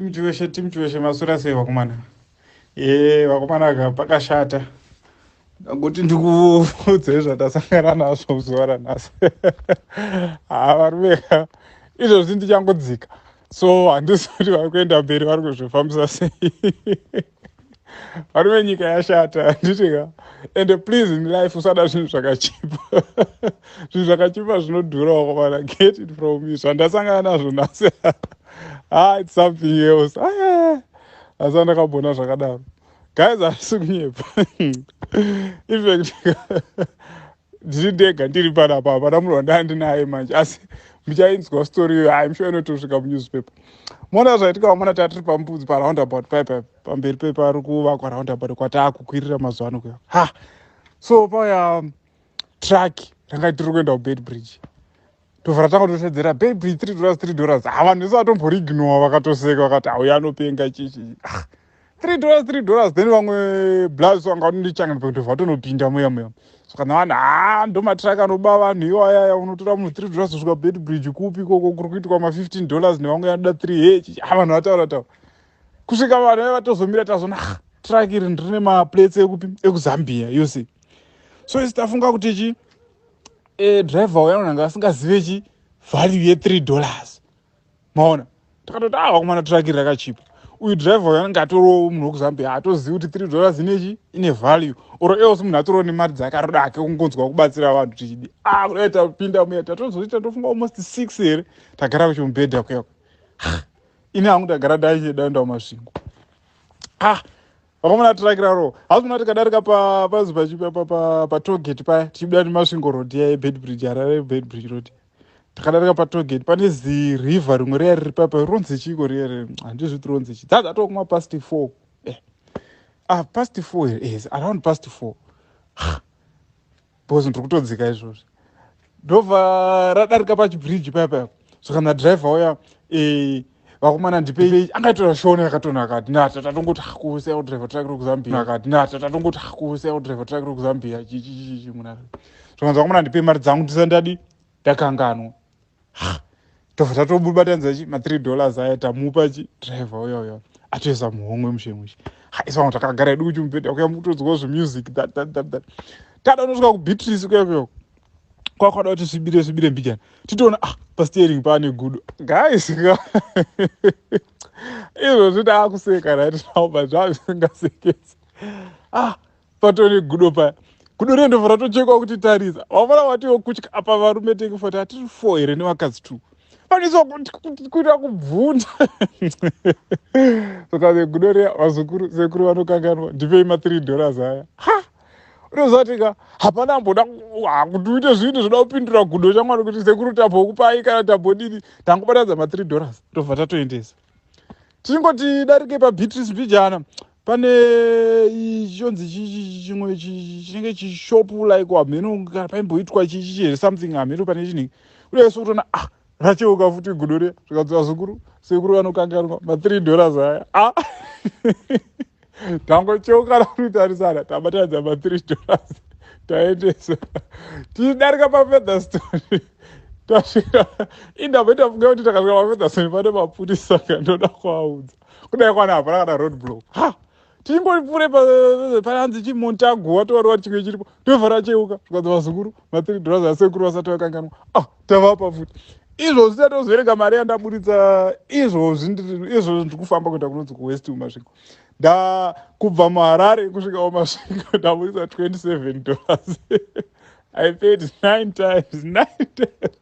Team Chiweshe, team Chiweshe, masura sei vakomana? Ye vakomana ka, pakashata. Ndakuti ndikuudze zvatasangana nazvo zuva ranhasi. Ha, varume ka, izvozvi ndichangodzika. So handisi kuti vari kuenda mberi vari kuzvifambisa sei. Varume, nyika yashata, handiti ka? And please, in life usada zvinhu zvakachipa. Zvinhu zvakachipa zvinodhura, vakomana. Get it from me. Zvandasangana nazvo nhasi. Ah, it's something else. Ah, asi andakambona zvakadaro, guys, handisi kunyepa. In fact, ndiri ndega, ndiri panapa, hapana munhu wandaa ndinaye manje, asi muchainzwa story iyoyo. Hai, musho inotosvika munewspaper. Mona zvaitika, vamona, tatiri pambudzi paroundabout paipa pamberi pepari kuvakwa roundabout kwataakukwirira mazuva ano kuya. Ha, so pauya truck ranga tiri kuenda kuBeitbridge, tobva ratanga kutotedzera Beitbridge, $3, $3. Ha, vanhu vese vatomboriignowa, vakatoseka, vakati auya anopenga chichi, $3, $3. Then vamwe blas vanga vanondichangana pekutobva vatonopinda muya muya. So kana vanhu, ha, ndo matruck anoba vanhu iwayaya. Unotora munhu $3 kusvika Beitbridge kupi ikoko kuri kuitwa ma$15 nevamwe vanoda 3 he. Ha, vanhu vataura taura kusvika vanhu vai vatozomira. Tazona truck iri ndine maplates ekupi, ekuZambia yose. So isi tafunga kuti chi driver uya unanga asingazive chi value ye$3. Maona, takatoti, ah, vakomana, truck iri rakachipa. Uyu driver uyu anenge atoriwo munhu wekuZambia, atozivi kuti $3 inechi ine value, or else munhu atoriwo nemari dzake, aroda ake kungonzwa kubatsira vanhu tichidi. Ah, kudai tapinda muya, tatozoita tofunga almost 6 here tagara kuchimubhedha kuyako. Ini hangu ndagara ndaenda kuMasvingo. Ah, vakomana, truck raro hazi tikadarika pazi patollgate paya, tichibuda neMasvingo Road iya yeBeitbridge, Harare Beitbridge Road, takadarika patollgate, pane ziriver rimwe riya riri papa, ronzi chiko riya? Handizviti ronzi chi. Dzadzatokuma past 4, ah, past 4 here? Yes, around past 4, because ndiri kutodzika izvozvi. Ndobva radarika pachibridge paya paya. Saka nadhiraivha uya, vakomana, ndipei. Angaitora Shona yakatonaka. Ati nata tatongoti kusiya kudhiraivha truck rekuZambia. Akati nata tatongoti kusiya kudhiraivha truck rekuZambia chichichichi muna. Zvakanzi, vakomana, ndipei mari dzangu, ndisandadi ndakanganwa. Tobva tatobubatanidza chi ma$3 aya, tamupa chi dhiraivha uya uya, atoisa muhomwe mushe mushe. Isa vanhu takagara edu kuchimubhedha kuya, mukutodzwawo zvemusic that that that that. Tada unosvika kuBeatrice kuya kuya, kwakwada kuti svibire svibire mbijana, titoona, ah, pasteering paane gudo, guys. Izvozvi taakuseka right now, but zvazvisingasekesi. Ah, patone gudo paya, gudo rendobva ratochekwa kuti tarisa. Vafana vatiwo kutya apa. Varume tenge 40, hatiri four here nevakadzi two, vanoiswa kuita kubvunda. Saka gudo riya, vazukuru, sekuru vanokanganwa, ndipei ma$3 aya. Ha, unoziva tika hapana amboda kuti uite zvinhu zvoda kupindura gudo chamwari kuti sekuru tabhokupai kana tabhodini. Tangobatanidza ma$3, tobva tatoendesa. Tichingoti darike paBeatrice mbijana, pane chonzi chimwe chinenge chishop like hameno paimboitwa chichi here, something, hameno pane chinenge kudai. So kutoona, ah, racheuka futi gudo riya. Zvikanzi, vazukuru, sekuru vanokanganwa, ma$3 aya. Ah, tangocheuka kutarisana, tabatanidza ma$3, taendesa. Tichidarika paFeatherstone, tasvika indamboita funga kuti takasvika paFeatherstone pane mapurisa, kandoda kuaudza kudai kwana hapana kana road block. Ha, tichingopfuure pananzi chiMontagu, watowarwa chimwe chiripo, ndobva racheuka. Zvikanzi, vazukuru, ma$3 asekuru vasati vakanganwa. Ah, tavapa futi. Izvozvi tatozoverenga mari yandaburitsa izvozvi. Izvozvi ndiri kufamba kuenda kunonzi kuWest muMasvingo. Nda kubva muHarare kusvika muMasvingo ndaburitsa $27. I paid nine times, nine times.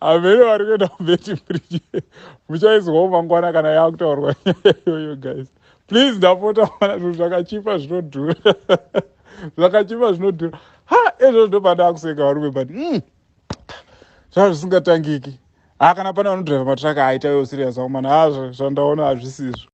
Hamene vari kuenda kuBeitbridge, muchaizwawo mangwana kana yaakutaurwa nyaya iyoyo. Guys, please, ndapota mana, zvinhu zvakachipa zvinodhura, zvakachipa zvinodhura. Ha, izvozvo ndobva kuseka varume, but zvava zvisingatangiki. Ha, kana pane vanodhiraivha matruck, aitaiwo serious vakomana. Ha, zvandaona hazvisizvo.